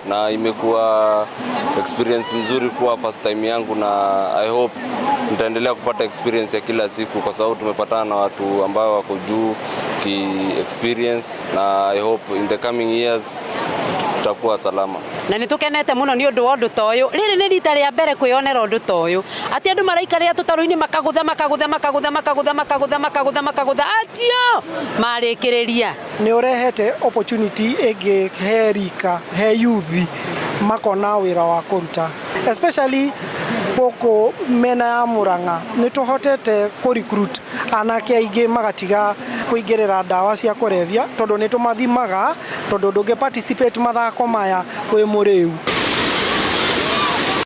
Na imekuwa experience mzuri kuwa first time yangu, na I hope nitaendelea kupata experience ya kila siku, kwa sababu tumepatana na watu ambao wako juu ki experience, na I hope in the coming years tutakuwa salama. Na nä tå kenete må no nä å ndå wa å ndå ta å yå. Rä rä nä rita rä a mbere kwĩyonera å ndå ta å yå, atä andå maraikarä tå tarå-inä makagåtha, makagåtha, makagåtha, makagåtha, makagåtha, makagåtha, makagåtha, atio marä kä rä ria. Nä å rehete opportunity ĩngĩ he rika, he youth, makona wĩra wa kũruta, especially gũkũ mĩena ya Murang'a. Nĩ tũhotete kũ recruit anake aingĩ magatiga kũingĩrĩra ndawa cia kũrebia, tondũ nĩ tũmathimaga, tondũ ndũngĩ participate mathako maya wĩ mũrĩu.